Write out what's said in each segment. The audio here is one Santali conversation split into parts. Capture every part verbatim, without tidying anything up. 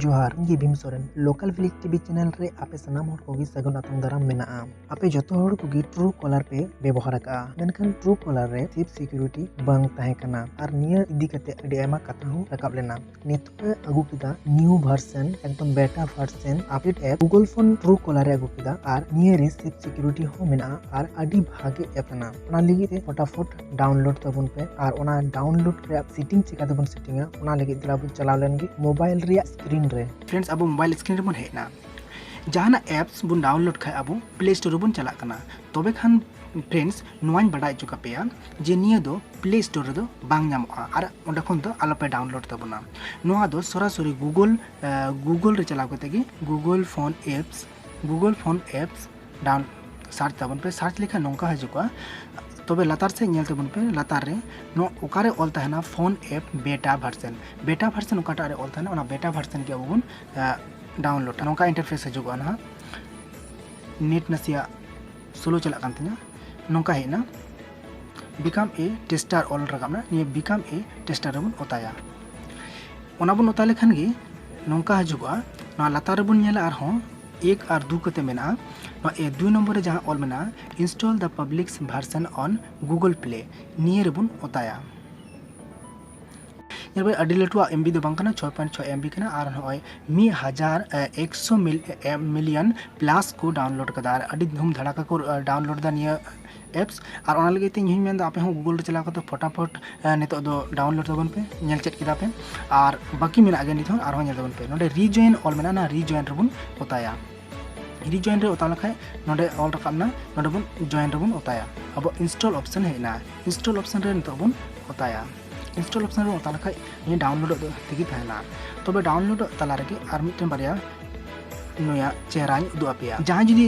ᱡᱚᱦᱟᱨ, ᱤᱧ ᱜᱮ Bhim Soren. Local Village TV channel ᱨᱮ ᱟᱯᱮ ᱥᱟᱱᱟᱢ ᱦᱚᱲ ᱠᱚᱜᱮ ᱥᱟᱹᱜᱩᱱ ᱟᱛᱟᱝ ᱫᱟᱨᱟᱢ ᱢᱮᱱᱟᱜᱼᱟ᱾ ᱟᱯᱮ ᱡᱚᱛᱚ ᱦᱚᱲ ᱠᱚᱜᱮ Truecaller ᱯᱮ ᱵᱮᱵᱚᱦᱟᱨ ᱟᱠᱟᱜᱼᱟ, ᱢᱮᱱᱠᱷᱟᱱ Truecaller ᱨᱮ safe security ᱵᱟᱝ ᱛᱟᱦᱮᱸ ᱠᱟᱱᱟ ᱟᱨ ᱱᱤᱭᱟᱹ ᱤᱫᱤ ᱠᱟᱛᱮ ᱟᱹᱰᱤ ᱟᱭᱢᱟ ᱠᱟᱛᱷᱟ ᱦᱚᱸ ᱨᱟᱠᱟᱵ ᱞᱮᱱᱟ᱾ ᱱᱤᱛᱚᱜ ᱮ ᱟᱹᱜᱩ ᱠᱮᱫᱟ new version, ᱮᱠᱫᱚᱢ beta version update app Google Phone Truecaller ᱮ ᱟᱹᱜᱩ ᱠᱮᱫᱟ ᱟᱨ ᱱᱤᱭᱟᱹ ᱨᱮ safe security ᱦᱚᱸ ᱢᱮᱱᱟᱜᱼᱟ ᱟᱨ ᱟᱹᱰᱤ ᱵᱷᱟᱜᱮ app ᱠᱟᱱᱟ᱾ ᱚᱱᱟ ᱞᱟᱹᱜᱤᱫ ᱛᱮ ᱯᱷᱚᱴᱟᱯᱷᱚᱴ download ᱛᱟᱵᱚᱱ ᱯᱮ ᱟᱨ ᱚᱱᱟ download ᱨᱮᱭᱟᱜ setting ᱪᱤᱠᱟ ᱛᱮᱵᱚᱱ setting ᱟ, ᱚᱱᱟ ᱞᱟᱹᱜᱤᱫ ᱫᱮᱞᱟ ᱵᱚᱱ ᱪᱟᱞᱟᱣ ᱞᱮᱱ ᱜᱮ mobile ᱨᱮᱭᱟᱜ screen ᱨᱮ᱾ Friends, ᱟᱵᱚ mobile screen ᱨᱮᱵᱚᱱ ᱦᱮᱡ ᱮᱱᱟ᱾ ᱡᱟᱦᱟᱱᱟᱜ apps ᱵᱚᱱ download ᱠᱷᱟᱡ ᱟᱵᱚ Play Store ᱨᱮᱵᱚᱱ ᱪᱟᱞᱟᱜ ᱠᱟᱱᱟ᱾ ᱛᱚᱵᱮ ᱠᱷᱟᱱ friends, ᱱᱚᱣᱟᱧ ᱵᱟᱰᱟᱭ ᱦᱚᱪᱚ ᱠᱟᱯᱮᱭᱟ ᱡᱮ ᱱᱤᱭᱟᱹ ᱫᱚ Play Store ᱨᱮᱫᱚ ᱵᱟᱝ ᱧᱟᱢᱚᱜᱼᱟ ᱟᱨ ᱚᱸᱰᱮ ᱠᱷᱚᱱ ᱫᱚ ᱟᱞᱚᱯᱮ download ᱛᱟᱵᱚᱱᱟ᱾ ᱱᱚᱣᱟ ᱫᱚ ᱥᱚᱨᱟᱥᱚᱨᱤ Google, ᱟᱸ, Google ᱨᱮ ᱪᱟᱞᱟᱣ ᱠᱟᱛᱮ ᱜᱮ Google Phone Apps, Google Phone Apps down search ᱛᱟᱵᱚᱱ ᱯᱮ᱾ Search ᱞᱮᱠᱷᱟᱱ ᱱᱚᱝᱠᱟ ᱦᱤᱡᱩᱜᱼᱟ᱾ ᱛᱚᱵᱮ ᱞᱟᱛᱟᱨ ᱥᱮᱫ ᱧᱮᱞ ᱛᱟᱵᱚᱱ ᱯᱮ, ᱞᱟᱛᱟᱨ ᱨᱮ ᱱᱚᱣᱟ ᱚᱠᱟᱨᱮ ᱚᱞ ᱛᱟᱦᱮᱱᱟ Phone App beta version, beta version ᱚᱠᱟᱴᱟᱜ ᱨᱮ ᱚᱞ ᱛᱟᱦᱮᱱᱟ, ᱚᱱᱟ beta version ᱜᱮ ᱟᱵᱚ ᱵᱚᱱ, ᱟᱸ, download ᱟ᱾ ᱱᱚᱝᱠᱟ interface ᱦᱤᱡᱩᱜᱚᱜᱼᱟ ᱱᱟᱦᱟᱜ᱾ Net ᱱᱟᱥᱮᱭᱟᱜ slow ᱪᱟᱞᱟᱜ ᱠᱟᱱ ᱛᱤᱧᱟᱹ᱾ ᱱᱚᱝᱠᱟ ᱦᱮᱡ ᱮᱱᱟ, Become a Tester ᱚᱞ ᱨᱟᱠᱟᱵ ᱮᱱᱟ᱾ ᱱᱤᱭᱟᱹ Become a Tester ᱨᱮᱵᱚᱱ ᱚᱛᱟᱭᱟ᱾ ᱚᱱᱟ ᱵᱚᱱ ᱚᱛᱟ ᱞᱮᱠᱷᱟᱱ ᱜᱮ ᱱᱚᱝᱠᱟ ᱦᱤᱡᱩᱜᱚᱜᱼᱟ᱾ ᱱᱚᱣᱟ ᱞᱟᱛᱟᱨ ᱨᱮᱵᱚᱱ ᱧᱮᱞᱟ ᱟᱨᱦᱚᱸ ᱮᱠ ᱟᱨ ᱫᱩ ᱠᱟᱛᱮ ᱢᱮᱱᱟᱜᱼᱟ᱾ ᱱᱚᱣᱟ ᱮ ᱫᱩᱭ ᱱᱚᱢᱵᱚᱨ ᱨᱮ ᱡᱟᱦᱟᱸ ᱚᱞ ᱢᱮᱱᱟᱜᱼᱟ, Install the public's version on Google Play, ᱱᱤᱭᱟᱹ ᱨᱮᱵᱚᱱ ᱚᱛᱟᱭᱟ᱾ ᱧᱮᱞ ᱵᱮᱱ, ᱟᱹᱰᱤ ᱞᱟᱹᱴᱩᱣᱟᱜ MB ᱫᱚ ᱵᱟᱝ ᱠᱟᱱᱟ, ᱪᱷᱚᱭ point ᱪᱷᱚᱭ MB ᱠᱟᱱᱟ᱾ ᱟᱨ ᱱᱚᱜᱼᱚᱭ ᱢᱤᱫ ᱦᱟᱡᱟᱨ ᱮᱠᱥᱚ ᱢᱤᱞ-, ᱮ, million plus ᱠᱚ download ᱠᱟᱫᱟ ᱟᱨ ᱟᱹᱰᱤ ᱫᱷᱩᱢ ᱫᱷᱟᱲᱟᱠᱟ ᱠᱚ, ᱮ, download ᱫᱟ ᱱᱤᱭᱟᱹ apps᱾ ᱟᱨ ᱚᱱᱟ ᱞᱟᱹᱜᱤᱫ ᱛᱮ ᱤᱧ ᱦᱚᱸᱧ ᱢᱮᱱᱫᱟ, ᱟᱯᱮ ᱦᱚᱸ Google ᱨᱮ ᱪᱟᱞᱟᱣ ᱠᱟᱛᱮ ᱯᱷᱚᱴᱟᱯᱷᱚᱴ, ᱮ, ᱱᱤᱛᱚᱜ ᱫᱚ download ᱛᱟᱵᱚᱱ ᱯᱮ, ᱧᱮᱞ ᱪᱮᱫ ᱠᱮᱫᱟ ᱯᱮ᱾ ᱟᱨ ᱵᱟᱹᱠᱤ ᱢᱮᱱᱟᱜ ᱜᱮᱭᱟ ᱱᱤᱛ ᱦᱚᱸ, ᱟᱨᱦᱚᱸ ᱧᱮᱞ ᱛᱟᱵᱚᱱ ᱯᱮ᱾ ᱱᱚᱰᱮ rejoin ᱚᱞ ᱢᱮᱱᱟᱜᱼᱟ, ᱚᱱᱟ rejoin ᱨᱮᱵᱚᱱ ᱚᱛᱟᱭᱟ᱾ Rejoin ᱨᱮ ᱚᱛᱟ ᱞᱮᱠᱷᱟᱡ ᱱᱚᱰᱮ ᱚᱞ ᱨᱟᱠᱟᱵ ᱮᱱᱟ, ᱱᱚᱰᱮ ᱵᱚᱱ join ᱨᱮᱵᱚᱱ ᱚᱛᱟᱭᱟ᱾ ᱟᱵᱚ install option ᱦᱮᱡ ᱮᱱᱟ, install option ᱨᱮ ᱱᱤᱛᱚᱜ ᱵᱚᱱ ᱚᱛᱟᱭᱟ᱾ Install option ᱨᱮ ᱚᱛᱟ ᱞᱮᱠᱷᱟᱡ ᱱᱤᱭᱟᱹ downloadᱚᱜ ᱛᱮᱜᱮ ᱛᱟᱦᱮᱱᱟ᱾ ᱛᱚᱵᱮ downloadᱚᱜ ᱛᱟᱞᱟ ᱨᱮᱜᱮ ᱟᱨ ᱢᱤᱫᱴᱮᱱ ᱵᱟᱨᱭᱟ ᱱᱩᱭᱟᱜ ᱪᱮᱦᱨᱟᱧ ᱩᱫᱩᱜ ᱟᱯᱮᱭᱟ᱾ ᱡᱟᱦᱟᱸᱭ ᱡᱩᱫᱤ,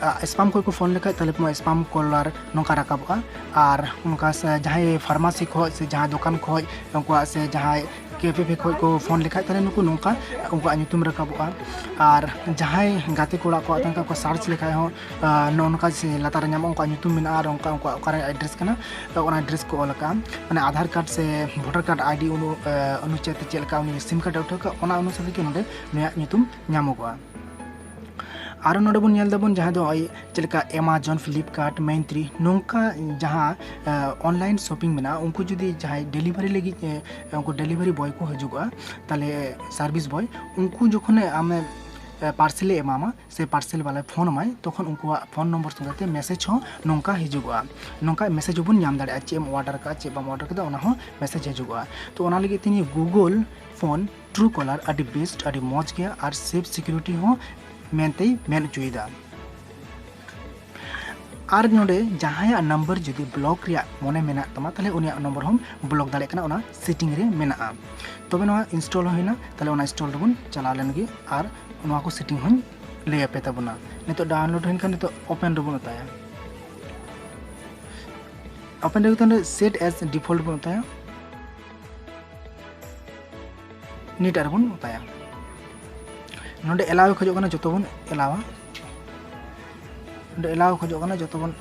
ᱟ, spam ᱠᱷᱚᱡ ᱠᱚ ᱯᱷᱳᱱ ᱞᱮᱠᱷᱟᱡ, ᱛᱟᱦᱞᱮ ᱢᱟ spam caller ᱱᱚᱝᱠᱟ ᱨᱟᱠᱟᱵᱚᱜᱼᱟ᱾ ᱟᱨ ᱚᱱᱠᱟ ᱥᱮ ᱡᱟᱦᱟᱸᱭ pharmacy ᱠᱷᱚᱡ ᱥᱮ ᱡᱟᱦᱟᱸ ᱫᱚᱠᱟᱱ ᱠᱷᱚᱡ ᱩᱱᱠᱩᱣᱟᱜ ᱥᱮ ᱡᱟᱦᱟᱸᱭ ᱠᱮ ᱯᱷᱮ ᱯᱷᱮ ᱠᱷᱚᱱ ᱠᱚ ᱯᱷᱳᱱ ᱞᱮᱠᱷᱟᱡ, ᱛᱟᱦᱚᱞᱮ ᱱᱩᱠᱩ ᱱᱚᱝᱠᱟ ᱩᱱᱠᱩᱣᱟᱜ ᱧᱩᱛᱩᱢ ᱨᱟᱠᱟᱵᱚᱜᱼᱟ᱾ ᱟᱨ ᱡᱟᱦᱟᱸᱭ ᱜᱟᱛᱮ ᱠᱚᱲᱟ ᱠᱚᱣᱟᱜ ᱛᱟᱦᱮᱱ ᱠᱷᱟᱡ, ᱠᱚ ᱥᱟᱨᱪ ᱞᱮᱠᱷᱟᱡ ᱦᱚᱸ ᱱᱚᱜᱼᱚ ᱱᱚᱝᱠᱟ ᱞᱟᱛᱟᱨ ᱨᱮ ᱧᱟᱢᱚᱜᱼᱟ, ᱩᱱᱠᱩᱣᱟᱜ ᱧᱩᱛᱩᱢ ᱢᱮᱱᱟᱜᱼᱟ ᱟᱨ ᱚᱱᱠᱟ ᱩᱱᱠᱩᱣᱟᱜ ᱚᱠᱟᱨᱮ ᱮᱰᱨᱮᱥ ᱠᱟᱱᱟ, ᱚᱱᱟ ᱮᱰᱨᱮᱥ ᱠᱚ ᱚᱞ ᱟᱠᱟᱫᱼᱟ᱾ ᱢᱟᱱᱮ ᱟᱫᱷᱟᱨ ᱠᱟᱨᱰ ᱥᱮ ᱵᱷᱳᱴᱟᱨ ᱠᱟᱨᱰ ᱟᱭᱰᱤ ᱚᱱᱩ ᱚᱱᱩᱪᱮᱫ ᱛᱮ ᱪᱮᱫ ᱞᱮᱠᱟ ᱩᱱᱤ ᱥᱤᱢ ᱠᱟᱨᱰ ᱮ ᱩᱴᱷᱟᱹᱣ ᱠᱟᱜ, ᱚᱱᱟ ᱚᱱᱩᱥᱟᱨ ᱛᱮᱜᱮ ᱱᱚᱰᱮ ᱱᱩᱭᱟᱜ ᱧᱩᱛᱩᱢ ᱧᱟᱢᱚᱜᱚᱜᱼᱟ᱾ ᱟᱨᱚ ᱱᱚᱰᱮ ᱵᱚᱱ ᱧᱮᱞ ᱫᱟᱵᱚᱱ ᱡᱟᱦᱟᱸ ᱫᱚ ᱱᱚᱜᱼᱚᱭ ᱪᱮᱫ ᱞᱮᱠᱟ Amazon, Flipkart, Myntra, ᱱᱚᱝᱠᱟ ᱡᱟᱦᱟᱸ ᱚᱱᱞᱟᱭᱤᱱ ᱥᱚᱯᱤᱝ ᱢᱮᱱᱟᱜᱼᱟ, ᱩᱱᱠᱩ ᱡᱩᱫᱤ ᱡᱟᱦᱟᱸᱭ ᱰᱮᱞᱤᱵᱷᱟᱨᱤ ᱞᱟᱹᱜᱤᱫ ᱩᱱᱠᱩ ᱰᱮᱞᱤᱵᱷᱟᱨᱤ ᱵᱚᱭ ᱠᱚ ᱦᱤᱡᱩᱜᱼᱟ, ᱛᱟᱦᱚᱞᱮ ᱥᱟᱨᱵᱷᱤᱥ ᱵᱚᱭ, ᱩᱱᱠᱩ ᱡᱚᱠᱷᱚᱱᱮ ᱟᱢᱮ ᱯᱟᱨᱥᱮᱞᱮ ᱮᱢᱟᱢᱟ ᱥᱮ ᱯᱟᱨᱥᱮᱞ ᱵᱟᱞᱟᱭ ᱯᱷᱳᱱ ᱟᱢᱟᱭ, ᱛᱚᱠᱷᱚᱱ ᱩᱱᱠᱩᱣᱟᱜ ᱯᱷᱳᱱ ᱱᱚᱢᱵᱚᱨ ᱥᱚᱸᱜᱮ ᱛᱮ ᱢᱮᱥᱮᱡᱽ ᱦᱚᱸ ᱱᱚᱝᱠᱟ ᱦᱤᱡᱩᱜᱚᱜᱼᱟ, ᱱᱚᱝᱠᱟ ᱢᱮᱥᱮᱡᱽ ᱦᱚᱸᱵᱚᱱ ᱧᱟᱢ ᱫᱟᱲᱮᱭᱟᱜᱼᱟ, ᱪᱮᱫ ᱮᱢ ᱚᱰᱟᱨ ᱠᱟᱜᱼᱟ, ᱪᱮᱫ ᱵᱟᱢ ᱚᱰᱟᱨ ᱠᱟᱫᱟ, ᱚᱱᱟ ᱦᱚᱸ ᱢᱮᱥᱮᱡᱽ ᱦᱤᱡᱩᱜᱚᱜᱼᱟ᱾ ᱛᱚ ᱚᱱᱟ ᱞᱟᱹᱜᱤᱫ ᱛᱮ ᱱᱤᱭᱟᱹ Google Phone Truecaller ᱟᱹᱰᱤ ᱵᱮᱥᱴ, ᱟᱹᱰᱤ ᱢᱚᱡᱽ ᱜᱮᱭᱟ ᱟᱨ ᱥᱮᱯᱷ ᱥᱤᱠᱤᱭᱩᱨᱤᱴᱤ ᱦᱚᱸ ᱢᱮᱱᱛᱮᱭ ᱢᱮᱱ ᱦᱚᱪᱚᱭᱮᱫᱟ᱾ ᱟᱨ ᱱᱚᱰᱮ ᱡᱟᱦᱟᱸᱭᱟᱜ ᱱᱟᱢᱵᱟᱨ ᱡᱩᱫᱤ ᱵᱞᱚᱠ ᱨᱮᱭᱟᱜ ᱢᱚᱱᱮ ᱢᱮᱱᱟᱜ ᱛᱟᱢᱟ, ᱛᱟᱦᱚᱞᱮ ᱩᱱᱤᱭᱟᱜ ᱱᱚᱢᱵᱚᱨ ᱦᱚᱸᱢ ᱵᱞᱚᱠ ᱫᱟᱲᱮᱭᱟᱜ ᱠᱟᱱᱟ, ᱚᱱᱟ ᱥᱮᱴᱤᱝ ᱨᱮ ᱢᱮᱱᱟᱜᱼᱟ᱾ ᱛᱚᱵᱮ ᱱᱚᱣᱟ ᱤᱱᱥᱴᱚᱞ ᱦᱚᱸ ᱦᱩᱭᱱᱟ, ᱛᱟᱦᱚᱞᱮ ᱚᱱᱟ ᱤᱱᱥᱴᱚᱞ ᱨᱮᱵᱚᱱ ᱪᱟᱞᱟᱣ ᱞᱮᱱ ᱜᱮ ᱟᱨ ᱱᱚᱣᱟ ᱠᱚ ᱥᱮᱴᱤᱝ ᱦᱚᱸᱧ ᱞᱟᱹᱭ ᱟᱯᱮ ᱛᱟᱵᱚᱱᱟ᱾ ᱱᱤᱛᱚᱜ ᱰᱟᱣᱩᱱᱞᱳᱰ ᱦᱩᱭᱮᱱ ᱠᱷᱟᱱ ᱱᱤᱛᱚᱜ ᱳᱯᱮᱱ ᱨᱮᱵᱚᱱ ᱚᱛᱟᱭᱟ᱾ ᱳᱯᱮᱱ ᱨᱮ ᱱᱤᱛᱚᱜ set as default ᱵᱚᱱ ᱚᱛᱟᱭᱟ᱾ ᱱᱤᱭᱟᱹᱴᱟᱜ ᱨᱮᱵᱚᱱ ᱚᱛᱟᱭᱟ᱾ ᱱᱚᱰᱮ ᱮᱞᱟᱣ ᱠᱷᱚᱡᱚᱜ ᱠᱟᱱᱟ, ᱡᱚᱛᱚ ᱵᱚᱱ ᱮᱞᱟᱣᱟ᱾ ᱱᱚᱰᱮ ᱮᱞᱟᱣ ᱠᱷᱚᱡᱚᱜ ᱠᱟᱱᱟ, ᱡᱚᱛᱚ ᱵᱚᱱ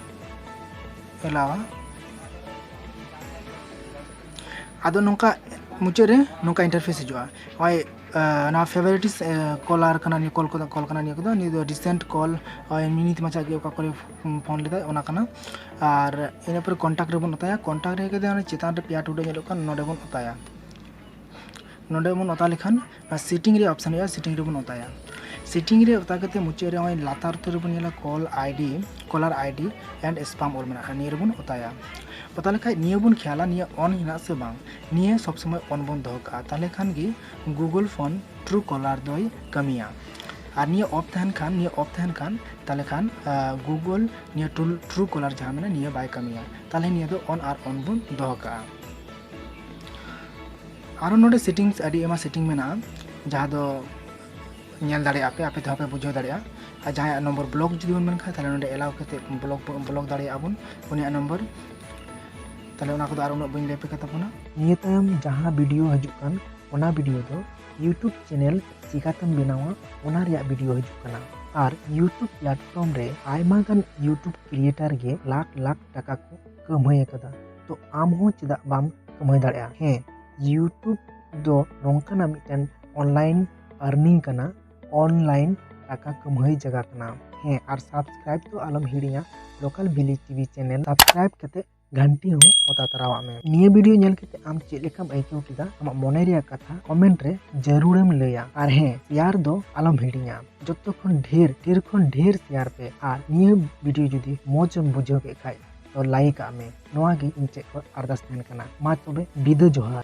ᱮᱞᱟᱣᱟ᱾ ᱟᱫᱚ ᱱᱚᱝᱠᱟ ᱢᱩᱪᱟᱹᱫ ᱨᱮ ᱱᱚᱝᱠᱟ ᱤᱱᱴᱟᱨᱯᱷᱮᱥ ᱦᱤᱡᱩᱜᱼᱟ᱾ ᱱᱚᱜᱼᱚᱭ ᱱᱚᱣᱟ ᱯᱷᱮᱵᱟᱨᱤᱴᱤᱥ ᱠᱚᱞᱟᱨ ᱠᱟᱱᱟ, ᱱᱤᱭᱟᱹ ᱠᱚᱞ ᱠᱚᱫᱚ ᱠᱚᱞ ᱠᱟᱱᱟ, ᱱᱤᱭᱟᱹ ᱠᱚᱫᱚ ᱱᱤᱭᱟᱹ ᱫᱚ ᱨᱤᱥᱮᱱᱴ ᱠᱚᱞ, ᱱᱤᱛ ᱢᱟᱪᱷᱟ ᱜᱮ ᱚᱠᱟ ᱠᱚᱨᱮ ᱯᱷᱳᱱ ᱞᱮᱫᱟᱭ, ᱚᱱᱟ ᱠᱟᱱᱟ᱾ ᱟᱨ ᱤᱱᱟᱹ ᱯᱚᱨᱮ ᱠᱚᱱᱴᱟᱠᱴ ᱨᱮᱵᱚᱱ ᱚᱛᱟᱭᱟ᱾ ᱠᱚᱱᱴᱟᱠᱴ ᱨᱮ ᱠᱟᱛᱮ ᱚᱱᱟ ᱪᱮᱛᱟᱱ ᱨᱮ ᱯᱮᱭᱟ ᱴᱩᱰᱟᱹᱜ ᱧᱮᱞᱚᱜ ᱠᱟᱱ, ᱱᱚᱰᱮ ᱵᱚᱱ ᱚᱛᱟᱭᱟ᱾ ᱱᱚᱰᱮ ᱵᱚᱱ ᱚᱛᱟ ᱞᱮᱠᱷᱟᱱ ᱚᱱᱟ ᱥᱮᱴᱤᱝ ᱨᱮᱭᱟᱜ ᱚᱯᱥᱮᱱ ᱦᱩᱭᱩᱜᱼᱟ, ᱥᱮᱴᱤᱝ ᱨᱮᱵᱚᱱ ᱚᱛᱟᱭᱟ᱾ ᱥᱮᱴᱤᱝ ᱨᱮ ᱚᱛᱟ ᱠᱟᱛᱮ ᱢᱩᱪᱟᱹᱫ ᱨᱮ ᱱᱚᱜᱼᱚᱭ ᱞᱟᱛᱟᱨ ᱩᱛᱟᱹᱨ ᱨᱮᱵᱚᱱ ᱧᱮᱞᱟ call ID, caller ID and spam ᱚᱞ ᱢᱮᱱᱟᱜᱼᱟ, ᱱᱤᱭᱟᱹ ᱨᱮᱵᱚᱱ ᱚᱛᱟᱭᱟ᱾ ᱚᱛᱟ ᱞᱮᱠᱷᱟᱡ ᱱᱤᱭᱟᱹ ᱵᱚᱱ ᱠᱷᱮᱭᱟᱞᱟ, ᱱᱤᱭᱟᱹ ᱚᱱ ᱦᱮᱱᱟᱜ ᱥᱮ ᱵᱟᱝ, ᱱᱤᱭᱟᱹ ᱥᱚᱵ ᱥᱚᱢᱚᱭ ᱚᱱ ᱵᱚᱱ ᱫᱚᱦᱚ ᱠᱟᱜᱼᱟ, ᱛᱟᱦᱞᱮ ᱠᱷᱟᱱ ᱜᱮ Google Phone Truecaller ᱫᱚᱭ ᱠᱟᱹᱢᱤᱭᱟ᱾ ᱟᱨ ᱱᱤᱭᱟᱹ ᱚᱯᱷ ᱛᱟᱦᱮᱱ ᱠᱷᱟᱱ, ᱱᱤᱭᱟᱹ ᱚᱯᱷ ᱛᱟᱦᱮᱱ ᱠᱷᱟᱱ, ᱛᱟᱦᱞᱮ ᱠᱷᱟᱱ Google ᱱᱤᱭᱟᱹ Truecaller ᱡᱟᱦᱟᱸ ᱢᱮᱱᱟᱜᱼᱟ, ᱱᱤᱭᱟᱹ ᱵᱟᱭ ᱠᱟᱹᱢᱤᱭᱟ᱾ ᱛᱟᱦᱞᱮ ᱱᱤᱭᱟᱹ ᱫᱚ ᱚᱱ ᱟᱨ ᱚᱱ ᱵᱚᱱ ᱫᱚᱦᱚ ᱠᱟᱜᱼᱟ᱾ ᱟᱨᱚ ᱱᱚᱰᱮ ᱥᱮᱴᱤᱝᱥ ᱟᱹᱰᱤ ᱟᱭᱢᱟ ᱥᱮᱴᱤᱝ ᱢᱮᱱᱟᱜᱼᱟ, ᱡᱟᱦᱟᱸ ᱫᱚ ᱧᱮᱞ ᱫᱟᱲᱮᱭᱟᱜᱼᱟ ᱯᱮ, ᱟᱯᱮ ᱛᱮᱦᱚᱸ ᱯᱮ ᱵᱩᱡᱷᱟᱹᱣ ᱫᱟᱲᱮᱭᱟᱜᱼᱟ᱾ ᱟᱨ ᱡᱟᱦᱟᱸᱭᱟᱜ ᱱᱚᱢᱵᱚᱨ ᱵᱞᱚᱠ ᱡᱩᱫᱤ ᱵᱚᱱ ᱢᱮᱱ ᱠᱷᱟᱱ, ᱛᱟᱦᱞᱮ ᱱᱚᱰᱮ ᱮᱞᱟᱣ ᱠᱟᱛᱮ ᱵᱞᱚᱠ, ᱵᱞᱚᱠ ᱫᱟᱲᱮᱭᱟᱜᱼᱟ ᱵᱚᱱ ᱩᱱᱤᱭᱟᱜ ᱱᱚᱢᱵᱚᱨ᱾ ᱛᱟᱦᱞᱮ ᱚᱱᱟ ᱠᱚᱫᱚ ᱟᱨ ᱩᱱᱟᱹᱜ ᱵᱟᱹᱧ ᱞᱟᱹᱭ ᱟᱯᱮ ᱠᱟᱛᱟ ᱵᱚᱱᱟ᱾ ᱱᱤᱭᱟᱹ ᱛᱟᱭᱚᱢ ᱡᱟᱦᱟᱸ ᱵᱷᱤᱰᱤᱭᱳ ᱦᱤᱡᱩᱜ ᱠᱟᱱ, ᱚᱱᱟ ᱵᱷᱤᱰᱤᱭᱳ ᱫᱚ YouTube ᱪᱮᱱᱮᱞ ᱪᱤᱠᱟᱛᱮᱢ ᱵᱮᱱᱟᱣᱟ, ᱚᱱᱟ ᱨᱮᱭᱟᱜ ᱵᱷᱤᱰᱤᱭᱳ ᱦᱤᱡᱩᱜ ᱠᱟᱱᱟ᱾ ᱟᱨ YouTube ᱯᱞᱟᱴᱯᱷᱚᱨᱢ ᱨᱮ ᱟᱭᱢᱟ ᱜᱟᱱ YouTube ᱠᱨᱤᱭᱮᱴᱟᱨ ᱜᱮ ᱞᱟᱠᱷ ᱞᱟᱠᱷ ᱴᱟᱠᱟ ᱠᱚ ᱠᱟᱹᱢᱦᱟᱹᱭ ᱟᱠᱟᱫᱟ᱾ ᱛᱚ ᱟᱢ ᱦᱚᱸ ᱪᱮᱫᱟᱜ ᱵᱟᱢ ᱠᱟᱹᱢᱦᱟᱹᱭ ᱫᱟᱲᱮᱭᱟᱜᱼᱟ? ᱦᱮᱸ, YouTube ᱫᱚ ᱱᱚᱝᱠᱟᱱᱟᱜ ᱢᱤᱫᱴᱮᱱ ᱚᱱᱞᱟᱭᱤᱱ ᱟᱨᱱᱤᱝ ᱠᱟᱱᱟ, ᱚᱱᱞᱟᱭᱤᱱ ᱴᱟᱠᱟ ᱠᱟᱹᱢᱦᱟᱹᱭ ᱡᱟᱭᱜᱟ ᱠᱟᱱᱟ᱾ ᱦᱮᱸ, ᱟᱨ ᱥᱟᱵᱥᱠᱨᱟᱭᱤᱵ ᱫᱚ ᱟᱞᱚᱢ ᱦᱤᱲᱤᱧᱟ, ᱞᱳᱠᱟᱞ ᱵᱷᱤᱞᱮᱡᱽ ᱴᱤᱵᱷᱤ ᱪᱮᱱᱮᱞ ᱥᱟᱵᱥᱠᱨᱟᱭᱤᱵ ᱠᱟᱛᱮ ᱜᱷᱟᱱᱴᱤ ᱦᱚᱸ ᱚᱛᱟ ᱛᱟᱨᱟᱣᱟᱜ ᱢᱮ᱾ ᱱᱤᱭᱟᱹ ᱵᱷᱤᱰᱤᱭᱳ ᱧᱮᱞ ᱠᱟᱛᱮ ᱟᱢ ᱪᱮᱫ ᱞᱮᱠᱟᱢ ᱟᱹᱭᱠᱟᱹᱣ ᱠᱮᱫᱟ? ᱟᱢᱟᱜ ᱢᱚᱱᱮ ᱨᱮᱭᱟᱜ ᱠᱟᱛᱷᱟ ᱠᱚᱢᱮᱱᱴ ᱨᱮ ᱡᱟᱹᱨᱩᱲᱮᱢ ᱞᱟᱹᱭᱟ᱾ ᱟᱨ ᱦᱮᱸ, ᱥᱮᱭᱟᱨ ᱫᱚ ᱟᱞᱚᱢ ᱦᱤᱲᱤᱧᱟ, ᱡᱚᱛᱚ ᱠᱷᱚᱱ ᱰᱷᱮᱨ, ᱰᱷᱮᱨ ᱠᱷᱚᱱ ᱰᱷᱮᱨ ᱥᱮᱭᱟᱨ ᱯᱮ᱾ ᱟᱨ ᱱᱤᱭᱟᱹ ᱵᱷᱤᱰᱤᱭᱳ ᱡᱩᱫᱤ ᱢᱚᱡᱽ ᱮᱢ ᱵᱩᱡᱷᱟᱹᱣ ᱠᱮᱫ ᱠᱷᱟᱡ, ᱛᱚ ᱞᱟᱭᱤᱠ ᱟᱜ ᱢᱮ᱾ ᱱᱚᱣᱟ ᱜᱮ ᱤᱧ ᱪᱮᱫ ᱠᱷᱚᱱ ᱟᱨᱫᱟᱥ ᱛᱟᱦᱮᱱ ᱠᱟᱱᱟ᱾ ᱢᱟ ᱛᱚᱵᱮ, ᱵᱤᱫᱟᱹ ᱡᱚᱦᱟᱨ᱾